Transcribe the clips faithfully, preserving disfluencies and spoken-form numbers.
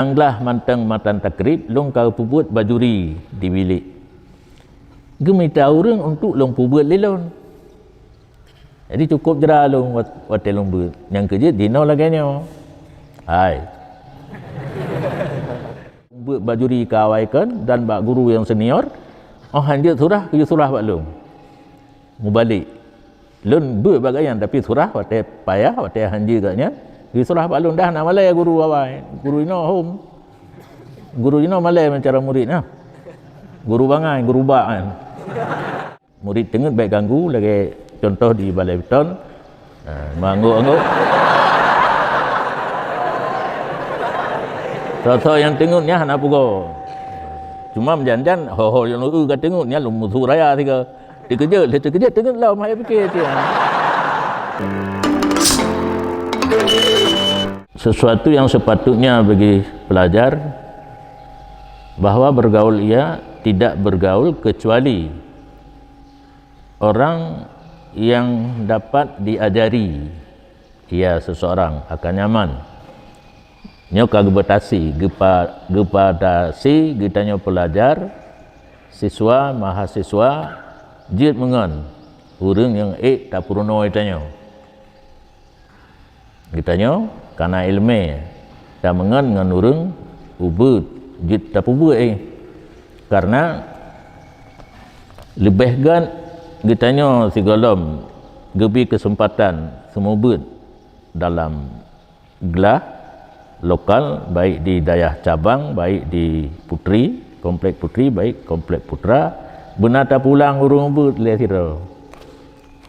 Nyang glah mantong matan takrib lôn ka peubuet bajuri di bilék. Geumita ureuëng untuk lôn peubuet lé lôn. Jadi cukôp jra lôn wat-, watée lôn beuet. Nyang keujeuet jinoe lagée nyoe. Hai. Beuet bajuri ka awai kon dan bak guru nyang senior, óh han jeuet surah, geuyue surah bak lôn. Mubalek. Lôn beuet bak gobnyan, tapi surah watée payah, watée han jeuet gobnyan, geuyue surah bak lôn. Dah na malée guru awai, guru inoe hom. Guru inoe malée meucara murit nyoe. Guru bangai, guru bak nyan. Murit teungeut bék ganggu, lagée contoh di Balai Beton. Ha, meuanggôk-anggôk. Soe-soe nyang teungeut nyan hana pugoe. Cuma meujan-jan ho-ho nyang lôn eu ka teungeut nyan lôn musu raya sigoe. Teukeujot, lheueh teukeujot teungeut lom, han pike cit. Sesuatu yang sepatutnya bagi pelajar bahwa bergaul ia tidak bergaul kecuali orang yang dapat diajari ia seseorang akan nyaman. Nyoe ka geubatasi, geupa-, geubatasi geutanyoe pelajar, siswa, mahasiswa jeuet meungon ureuëng nyang ék tapeurunoe tanyoe. Geutanyoe kana iéleumé tameungon ngon ureuëng ubeuet jeuet tapeubuet éh. Karena leubeh gét geutanyoe sigohlom geubri keuseumpatan seumeubeuet dalam glah lokal, baik di dayah cabang, baik di Putri, Komplek Putri, baik Komplek Putra, beuna tapulang ureuëng ubeuet lé sidroe.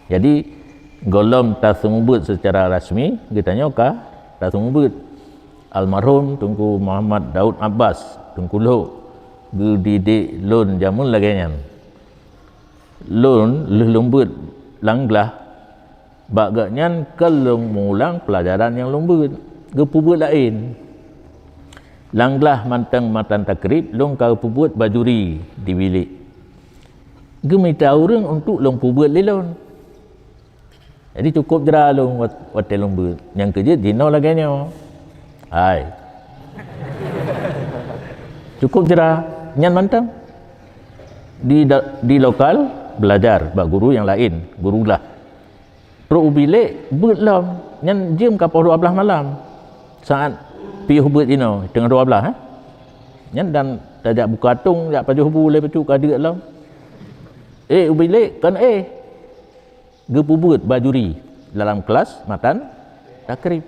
Jadi, gohlom taseumeubeuet seucara rasmi, geutanyoe ka taseumeubeuet. Almarhum Teungku Muhammad Daud Abbas, Teungku Lhok, geudidik lôn jameun lagée nyan. Lôn lheueh lôn beuet lam glah, bak gobnyan kon lôn meuulang peulajaran nyang lôn beuet, geupeubuet laén. Lam glah mantong matan takrib lôn ka peubuet bajuri di bilék. Geumita ureuëng untuk lôn peubuet lé lôn. Jadi cukôp jra lôn wat-, watée lôn beuet. Nyang keujeuet jinoe lagée nyoe. Hai. Cukôp jra nyan mantong. Di da-, di lokal belajar bak guru nyang laén, guru glah. Trok u bilék beuet lom, nyan jeuem ka poh dua blaih malam. Saát piôh beuet jinoe teungoh dua blaih, eh. Nyan dan tajak buka tong, jak pajoh bu lé bacut ka deuek lom. Eh, u bilék kon eh. Geupeubuet bajuri dalam kelas matan takrib.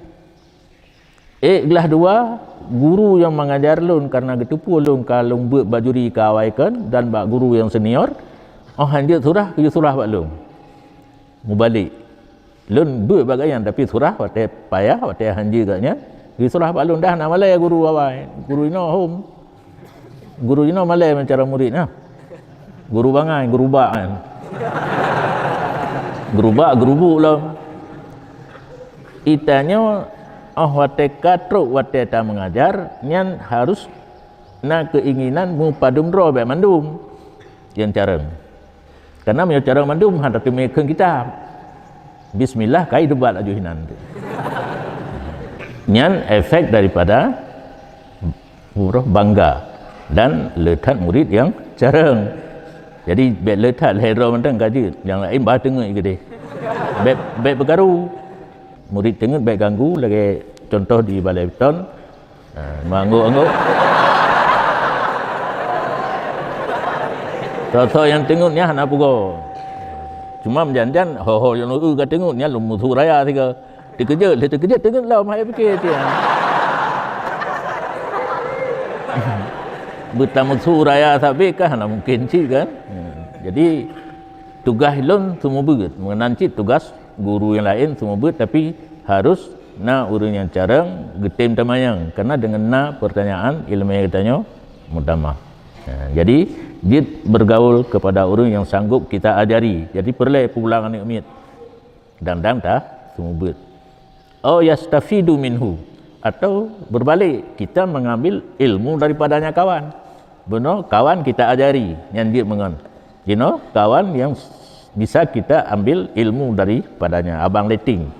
Ék glah dua, guru nyang mengajar lôn karena geuteupeue lôn ka lôn beuet bajuri ka awai kon dan bak guru nyang senior, óh han jeuet surah, geuyue surah bak lôn. Mubalek. Lôn beuet bak gobnyan, tapi surah watée payah, watée han jeuet gobnyan, geuyue surah bak lôn. Dah na malée guru awai, guru inoe hom. Guru jinoe malée meucara murit nyoe. Guru bangai, guru bak nyan. Guru bak, guru buk lom. Geutanyoe óh watée ka trok watée tameungajar, nyan harus na keuinginan meupadum droe bék mandum nyang carông. Karena meunyoe carông mandum hana teumé kheun kitab. Bismillah kai debat laju hinan tu. Nyan efek daripada huruf bangga dan le that murid nyang carông. Jadi bék le that lhée droe mantong ka jeuet, nyang laén bah teungeut keudeh. Bék, bék peukaru. Murid teungeut bék ganggu lagée contoh di Balai Beton. Ha, meuanggôk-anggôk. Soe-soe nyang teungeut nyan hana pugoe. Cuma meujan-jan ho-ho nyang lôn eu ka teungeut nyan lôn musu raya sigoe. Teukeujot, lheueh teukeujot teungeut lom, han pike cit. Beutameusu raya sabe kan hana mungken cit kan. Jadi tugaih lôn seumeubeuet, meunan cit tugaih guru nyang laén seumeubeuet, tapi harus na ureuëng nyang carông geutem tamanyong, karena deungon na peurtanyaan iéleumé geutanyoe meutamah. Ha, jadi jeuet bergaul kepada ureuëng nyang sanggup kita ajari. Jadi peureulée peulang aneuëk miet dan dang taseumeubeuet. Au yastafidu minhu, atau berbalik, kita mengambil ilmu daripadanya kawan. Bunoe kawan kita ajari, nyan jeuet meungon. Jinoe kawan yang bisa kita ambil ilmu daripadanya, abang letting.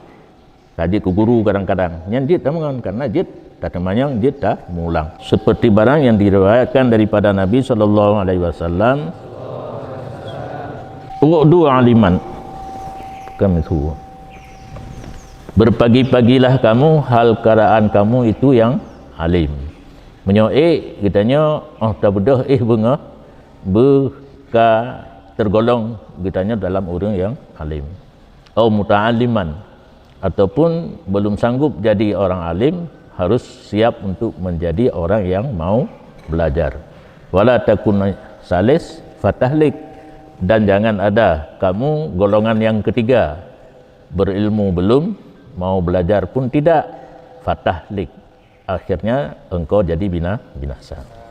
Ka jeuet keu guru kadang-kadang, nyan jeuet tameungon karena jeuet Tateumanyong jeuet tamulang. Seperti barang yang diriwayatkan daripada Nabi sallallahu alaihi wasallam, "Ughdu aliman." Kami suruh. "Berpagi-pagilah kamu hal keadaan kamu itu yang alim." Meunyoe ék, geutanyoe óh tabeudôh éh beungoh, beuka tergolong geutanyoe dalam ureuëng yang alim. Au muta'alliman, ataupun belum sanggup jadi orang alim, harus siap untuk menjadi orang yang mau belajar. "Wala takun salis fatahlik," dan jangan ada kamu golongan yang ketiga, berilmu belum, mau belajar pun tidak, fatahlik, akhirnya engkau jadi bina-, binasa.